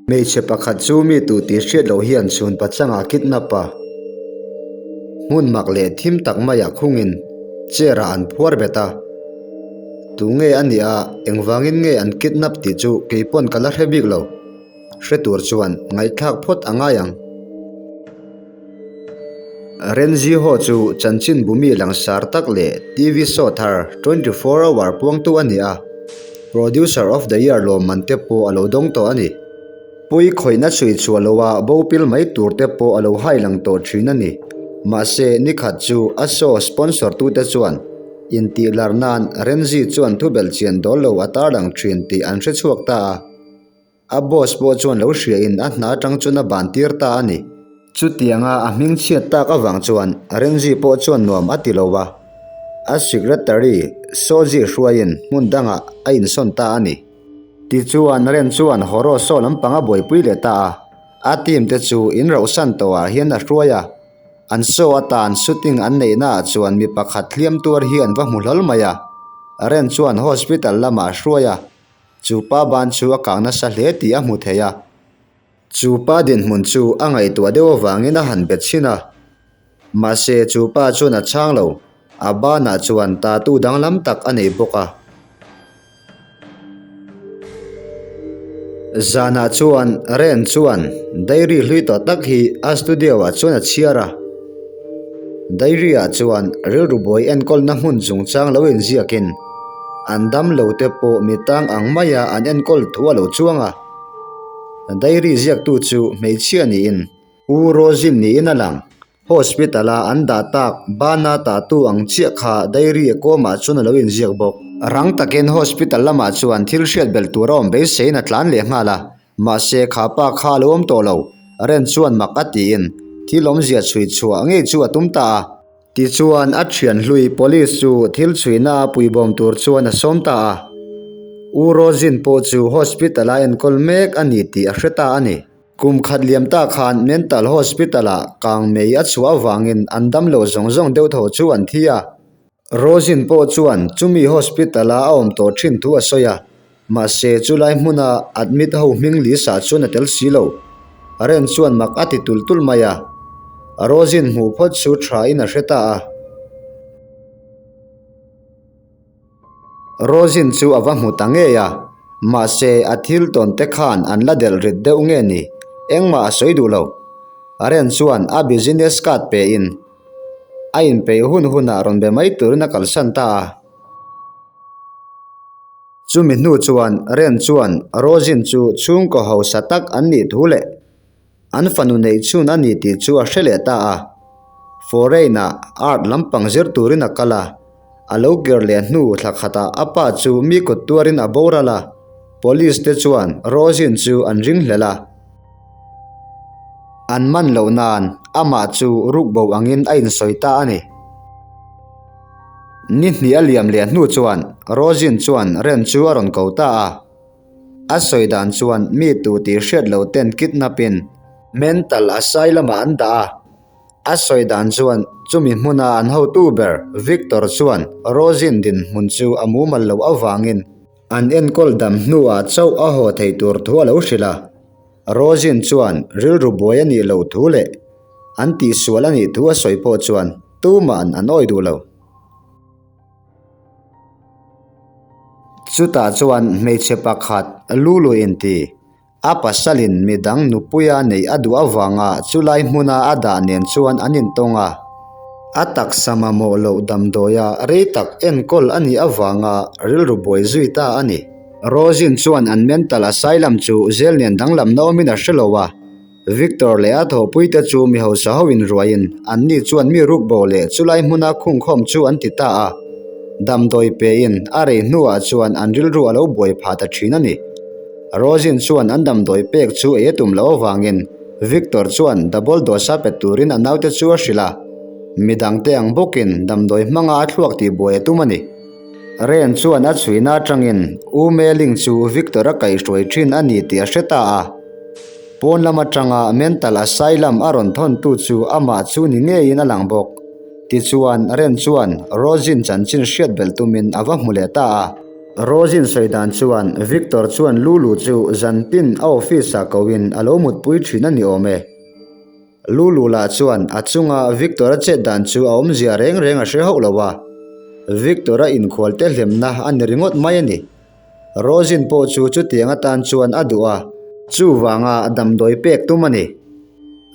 Hmeichhe pakhat chu mi tu tih hriat loh hian chhun pachangah kidnap a, hmun mak leh thim tak maiah khungin chair ah an phuar bet a. Tunge a nih a, engvangin nge an kidnap tih chu keipawn ka la hre bik lo. Hre tur chuan ngaihthlak phawt a ngai ang. Renzi Ho chu chanchin bumi langsar tak leh TV show thar 24 Hour puangtu a ni a, Producer of the Year lawmman te pawh a lo dawng tawh a ni. Pui khawihna chhui chhuah loha bo pil mai tur te pawh a lo hai lang tawh thin a ni. Mahse, nikhat chu a show sponsor tute chuan intih lar nan Renzi chuan thubelh chian dawl lo a tarlang thin tih an hrechhuak ta a. A boss pawh chuan lo hriain a hna atang chuan a ban tir ta a ni. Chutianga a hming chhiat tak avang chuan Renzi pawh chuan nuam a ti lo a, a secretary Soji hruaiin hmun dangah a insawn ta a ni. Tichuan Ren chuan Horo saw lampang a buaipui leh ta a, a team te chu in rauhsan tawhah hian a hruai a. An show atan shooting an neihnaah chuan mi pakhat hliam tuar hi an va hmu hlawl mai a, Ren chuan hospital lamah a hruai a. Chu pa ban chu a kang nasa hle tih a hmu thei a. Chu pa dinhmun chu a ngaihtuah deuh avangin a han bet chhin a. Mahse chu pa chuan a chhang lo, a banah chuan tattoo danglam tak a nei bawk a. Zanah chuan Ren chuan diary hlui tawh tak hi a studio ah chuan a chhiar a. Diary ah chuan rilru buai enkawlna hmun chungchang lo inziakin An dam lo te pawh mi tang ang maia an enkawl thu a lo chuang a. Diary ziaktu chu hmeichhia niin U Rosin niin a lang. Hospital a an dah tak bana tahtu ang chiah kha diary a kawmah chuan a lo inziak bawk. Rang takin hospital lamah chuan thil hriat belh tur a awm beiseiin a tlan leh nghal a, mahse kha pa kha a lo awm tawh lo. Ren chuan mak a tiin thil awmzia chhui chhuah ngei chu a tum ta a. Tichuan, a thian hlui police chu thil chhuina a puibawm tur chuan a sawm ta a. U Rosin pawh chu hospital a enkawl mek a ni tih a hre ta a ni. Kum khat liam ta khan mental hospital ah kang mei a chhuah avangin an damlo zawng zawng deuh tho chu an thi a. Rosin pawh chuan chumi hospital a a awm tawh thin thu a sawi a. Mahse, chulai hmuna admit ho hming Lisa chuan a tel si lo. Ren chuan mak a ti tul tul mai a. Rosin hmuh phawt chu tha in a hre ta a. Rosin chu a va hmu ta ngei a, mahse a thil tawn te khan an la delh rit deuh nge ni, engmah a sawi duh lo. Ren chuan a business card pe in a inpeih hun hunah rawn be mai turin a kalsan ta a. Chumi hnu chuan Ren chuan Rosin chu chhungkaw hausa tak an nih thu leh an fanu neih chhun a ni tih chu a hre leh ta a. Foreign-ah art lampang zir turin a kal a, a lo ker leh hnu thla khatah a pa chu mi kut tuarin a boral a, police te chuan Rosin chu an ringhlel a. An man loh nan amah chu rukbo angin a insawi ta a ni. Ni hnih a liam leh hnu chuan Rosin chuan Ren chu a rawn ko ta a. A sawi dan chuan mi tu tih hriat lo ten kidnap in mental asylum ah an dah a. A sawi dan chuan chumi hmuna an hotu ber Victor chuan Rosin dinhmun chu a mumal loh avangin an enkawl dam hnuah chauh a haw thei tur thu a lo hrilh a. Rosin chuan rilru buai a nih loh thu leh an tihsual a nih thu a sawi pawh chuan tuma'n an awi duh lo. Chutah chuan hmeichhe pakhat Lulu inti a pasalin midang nupuia neih a duh avanga chulai hmuna a dah nen chuan an intawng a. A taksa mamawh loh damdawia rei tak enkawl a nih avanga rilru buai zui ta a ni. Rosin chuan an mental asylum chu zel nen danglam na awmin a hre lo a. Victor leh a thawhpuite chu mi hausa ho inruaiin anni chuan mi rukbo leh chulai hmuna khungkhawm chu an ti ta a. Damdawi pein a rei hnuah chuan an rilru a lo buai phah ta thin a ni. Rosin chuan an damdawi pek chu ei a tum loh avangin Victor chuan double dose a pe turin a naute chu a hrilh a. Midangte ang bawkin damdawi hmanga a thluak tihbuai a tum a ni. Ren chuan a chhuina atangin U Meling chu Victor a kaihhruai thin a ni tih a hre ta a. Pawn lam atanga mental asylum a rawn thawntu chu amah chu ni ngeiin a lang bawk. Tichuan, Ren chuan Rosin chanchin hriat belh tumin a va hmu leh ta a. Rosin sawi dan chuan Victor chuan Lulu chu zantin a office-ah koin a lo mutpui thin a ni awm e. Lulu lah chuan a chunga Victor-a chet dan chu a awmzia reng reng a hre hauh lo a, Victor-a inkhual te hlemna a ni ringawt mai a ni. Rosin pawh chu chutiang atan chuan a duh a, chuvanga damdawi pek tum a ni.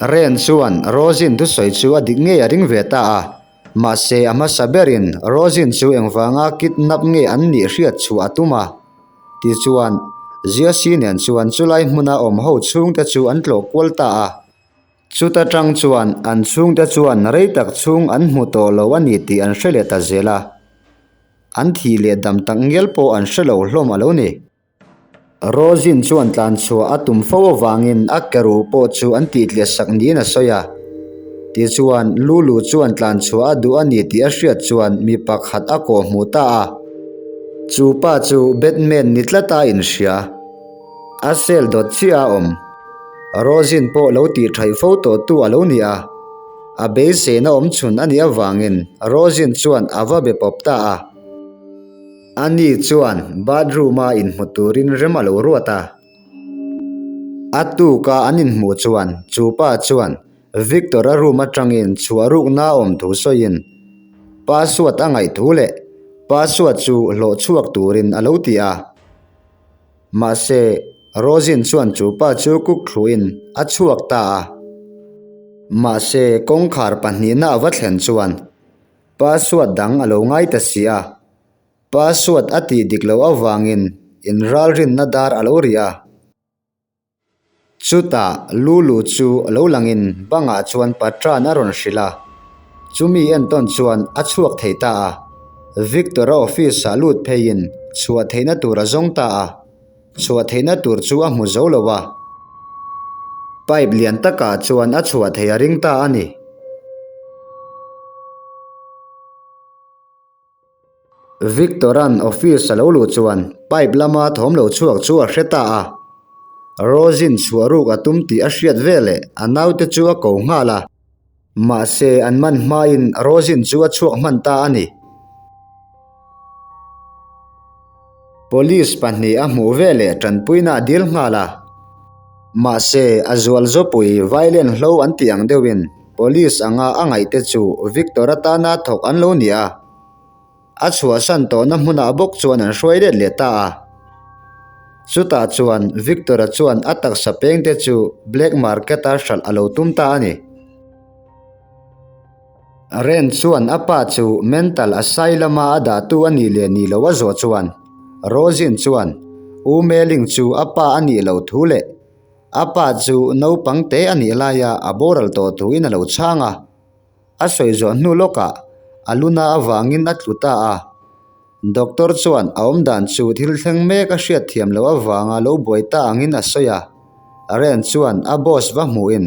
Ren chuan Rosin thusawi chu a dik ngei a ring ve ta a, Mahse, a hmasa berin Rosin chu engvanga kidnap nge an nih hriat chhuah a tum a? Tichuan, Ziasi nen chuan chulai hmuna awm ho chhungte chu an tlawh kual ta a. Chuta tang chuan an chhungte chuan rei tak chhung an hmu tawh lo a ni tih an hre leh ta zel a. An thih leh dam tak ngial pawh an hre lo hlawm a lo ni. Rosin chuan tlan chhuah a tum fo avangin a keruh pawh chu an tihtliah sak niin a sawi a. Tichuan, Lulu chuan tlan chhuah a duh a ni tih a hriat chuan mi pakhat a kawh hmuh ta a. Chu pa chu Batman ni tlata inhria. A cell dawt chiah a awm. Rosin pawh lo tihṭhaih fo tawhtu a lo ni a. A beiseina awmchhun a nih avangin Rosin chuan a va be pawp ta a. Ani chuan bathroom-a inhmu turin rem a lo ruat a. A tuka an inhmuh chuan chu pa chuan Victor-a room atangin chhuah rukna a awm thu sawiin password a ngaih thu leh password chu hlawh chhuak turin a lo ti a. Mahse, Rosin chuan chu pa chu kuk thluin a chhuak ta a. Mahse, kawngkhar pahnihna a va thlen chuan Password dang a lo ngai ta si a, password a tih dik loh avangin inralrinna dar a lo ri a. Chutah Lulu chu lo langin bangah chuan Patran a rawn hrilh a, chumi entawn chuan a chhuak thei ta a. Victor-a office-ah lut pheiin chhuah theihna tur a zawng ta a, chhuah theihna tur chu a hmu zo lo a. Pipe lian takah chuan a chhuah theih a ring ta a ni. Victor-a'n office a lo luh chuan pipe lama thawm lo chhuak chu a hre ta a. Rosin chhuah ruk a tum tih a hriat veleh a naute chu a ko nghal a. Mahse an man hmain Rosin chu a chhuak hman ta a ni. Police pahnih a hmuh veleh tanpuina a dil nghal a. Mahse, a zual zawpui violent hlo an tih ang deuhin police anga a ngaihte chu Victor atana thawk an lo ni a. A chhuahsan tawhna hmunah bawk chuan an hruai let leh ta a. Chutah chuan Victor-a chuan a taksa pengte chu black market-a hralh a lo tum ta a ni. Ren chuan a pa chu mental asylum-a a dahtu a nih leh nih loh a zawh chuan Rosin chuan U Meling chu a pa a nih loh thu leh a pa chu naupang te a nih laia a boral tawh thuin a lo chhang a. A sawi zawh hnu lawkah a luna avangin a tlu ta a. Doctor chuan a awmdan chu thil thleng mek a hriat thiam loh avanga lo buai ta angin a sawi a. Ren chuan a boss va hmuhin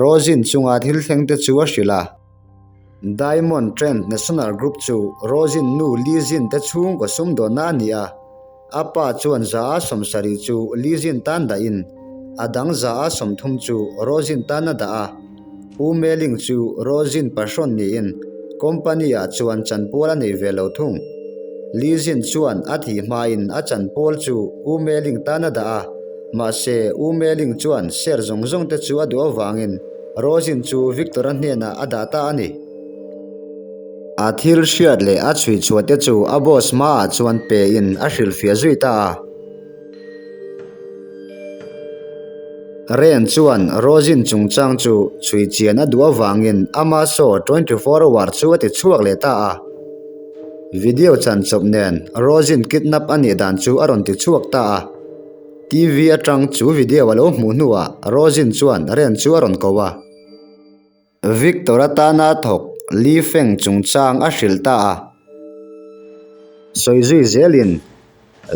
Rosin chunga thil thleng te chu a hrilh a. Diamond Trend National Group chu Rosin nu Li Zin te chhungkaw sumdawnna a ni a. A pa chuan za a 70 chu Li Zin tan dahin a dang za a 30 chu Rosin tan a dah a. U Meling chu Rosin pahrawn niin company ah chuan chanpual a nei ve lo thung. Li Zin chuan a thih hmain a chanpual chu U Meling tan a dah a. Mahse, U Meling chuan share zawng zawng te chu a duh avangin Rosin chu Victor-a hnenah a dah ta a ni. A thil hriat leh a chhui chhuah te chu a boss hmaah chuan pe in a hrilhfiah zui ta a. Ren chuan Rosin chungchang chu chhui chian a duh avangin ama show 24 hour chu a ti chhuak leh ta a. Video chan chawp nen Rosin kidnap a nih dan chu a rawn ti chhuak ta a. TV atang chu video a lo hmuh hnuah Rosin chuan Ren chu a rawn ko a. Victor atana thawk Li Feng chungchang a hrilh ta a. Sawi zui zelin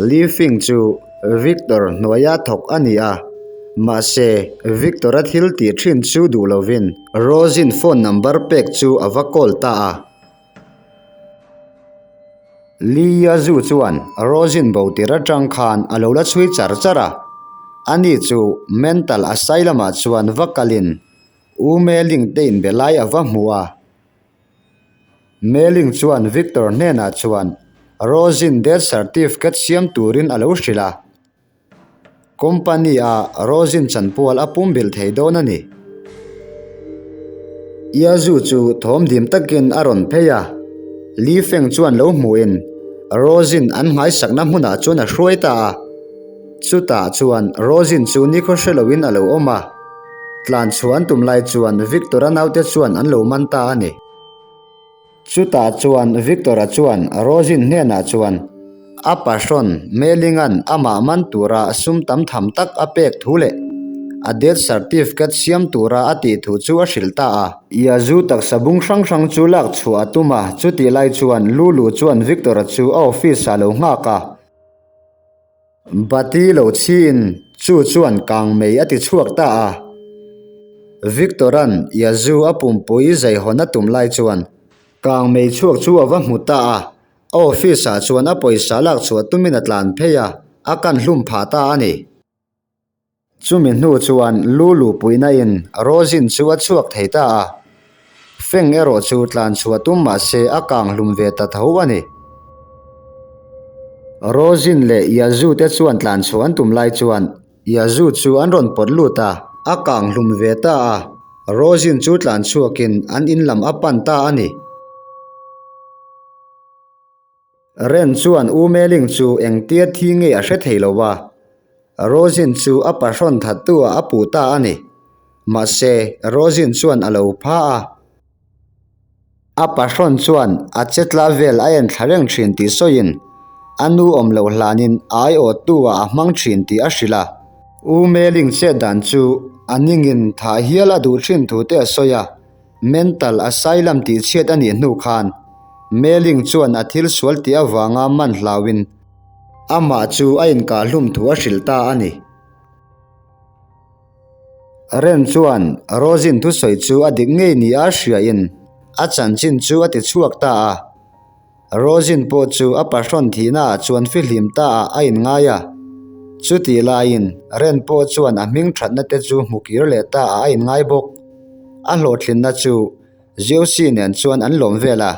Li Feng chu Victor hnuaia thawk a ni a, mahse Victor-a thil tih thin chu duh lovin Rosin phone number pek chu a va call ta a. Li Yazu chuan Rosin bo tir atang khan a lo la chhui char char a, ani chu mental asylum ah chuan va kalin U Meling te inbe lai a va hmu a. Meling chuan Victor hnenah chuan. Rosin death certificate siam turin a lo hrilh a. Company a Rosin chanpual a pumbilh thei dawn a ni. Iazu chu thawm dim takin a rawn phei a, Li Feng chuan lo hmuhin Rosin an nghaisakna hmunah chuan a hruai ta a. Chutah chuan Rosin chu nikhaw hre loin a lo awm a, tlan chhuah an tum lai chuan Victor-a naute chuan an lo man ta a ni. Chutah chuan Victor-a chuan Rosin hnenah chuan a pahrawn Meiling-a'n amah man tura sum tam tham tak a pek thu leh a death certificate siam tura a tih thu chu a hrilh ta a. Yazoo taksa bung hrang hrang chu lak chhuah a tum a, chutih lai chuan Lulu chuan Victor-a chu a office-ah lo nghak a. Bati lo chhiin chu chuan kangmei a ti chhuak ta a. Victor-a'n Yazoo a pumpui zeihawn a tum lai chuan kangmei chhuak chu a va hmu ta a. A office-ah chuan a pawisa lak chhuah tumin a tlan phei a, a kan hlum phah ta a ni. Chumi hnu chuan Lulu puihna in Rosin chu a chhuak thei ta a, Feng erawh chu tlan chhuah tum mah se a kang hlum ve ta tho a ni. Rosin leh Yazoo te chuan tlan chhuah an tum lai chuan Yazoo chu an rawn pawt lut a, a kang hlum ve ta a, Rosin chu tlan chhuakin an in lam a pan ta a ni. Ren chuan U Meling chu engtia thi nge a hre thei lo a, Rosin chu a pahrawn thattu ah a puh ta a ni. Mahse, Rosin chuan a lo pha a. A pahrawn chuan a che tla vel a en thla reng thin tih sawiin a nu awm loh hlanin a aiawhtu ah a hmang thin tih a hrilh a. U Meling chet dan chu a ningin thah hial a duh thin thu te a sawi a. Mental asylum tih chhiat a nih hnu khan Meiling chuan a thil sual tih avanga man hlauin amah chu a inkahhlum thu a hrilh ta a ni. Ren chuan Rosin thusawi chu a dik ngei ni a hriain a chanchin chu a ti chhuak ta a. Rosin pawh chu a pahrawn thihnaah chuan fihlim ta ah a inngai a. Chutih laiin Ren pawh chuan a hming thatna te chu hmu kir leh ta ah a inngai bawk. A hlawhtlinna chu Zeusy nen chuan an lawm vel a.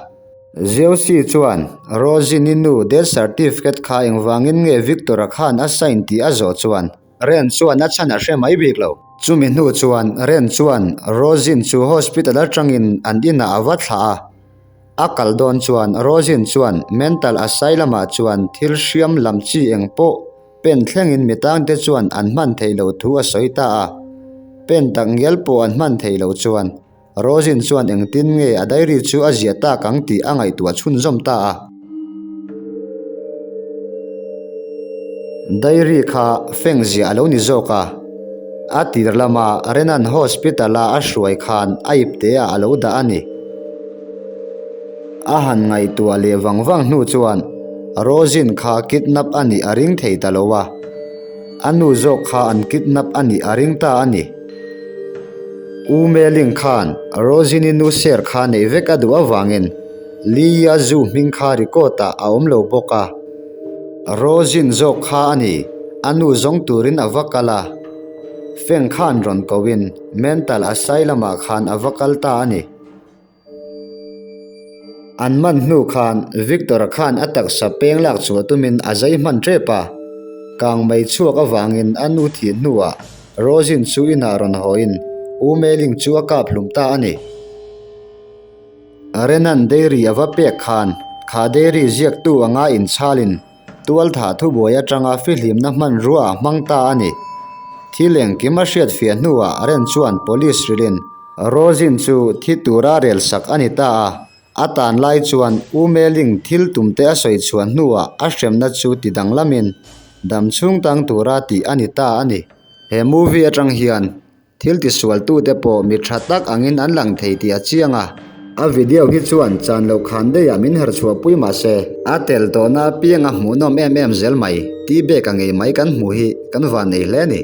Zeusy chuan Rosin-i nu death certificate kha engvangin nge Victor-a khan a sign tih a zawh chuan Ren chuan a chhan a hre mai bik lo. Chumi hnu chuan Ren chuan Rosin chu hospital atangin an inah a va thlah a. A kal dawn chuan Rosin chuan mental asylum ah chuan thil hriam lam chi eng pawh pen thlengin mi tangte chuan an hman theih loh thu a sawi ta a. Pen tak ngial pawh an hman theih loh chuan Rosin chuan engtin nge a diary chu a ziah tak ang tih a ngaihtuah chhunzawm ta a. Diary kha feng ziah a lo ni zawk a, a tir lama Renan Hospital a a hruai khan a ipte ah a lo dah a ni. A han ngaihtuah leh vang vang hnu chuan Rosin kha kidnap a nih a ring thei ta lo a, a nu zawk kha an kidnap a nih a ring ta a ni. U Meling khan Rosin-i nu ser kha neih vek a duh avangin Li Yazu hming kha record ah a awm lo bawk a. Rosin zawk kha a ni, a nu zawng turin a va kal a. Feng khan rawn koin mental asylum ah khan a va kal ta a ni. An man hnu khan Victor-a khan a taksa peng lak chhuah tumin a zai hman tep a, kang mai chhuak avangin a nu thih hnuah Rosin chu inah rawn hawiin U Meiling chu a kap hlum ta a ni. Renan Dairy a va pek khan kha Dairy ziaktu anga inchhalin Tualthah thubuai atanga fihlimna hmanrua a hmang ta a ni. Thil engkim a hriatfiah hnuah Ren chuan police hrilhin Rosin chu thi tura rel sak a ni ta a. A tan lai chuan U Meling thil tumte a sawi chhuah hnuah a hremna chu ti danglamin dam chhung tang tura tih a ni ta a ni. He movie atang hian Thil tisualtute pawh mi tha tak angin an lang thei tih a chiang a. A video hi chuan chan loh khan daihah min her chhuahpui mah se. A tel tawhna apianga hmuhnawm em em zel mai, tih bek a ngei mai kan hmuh hi kan van nei hle a ni.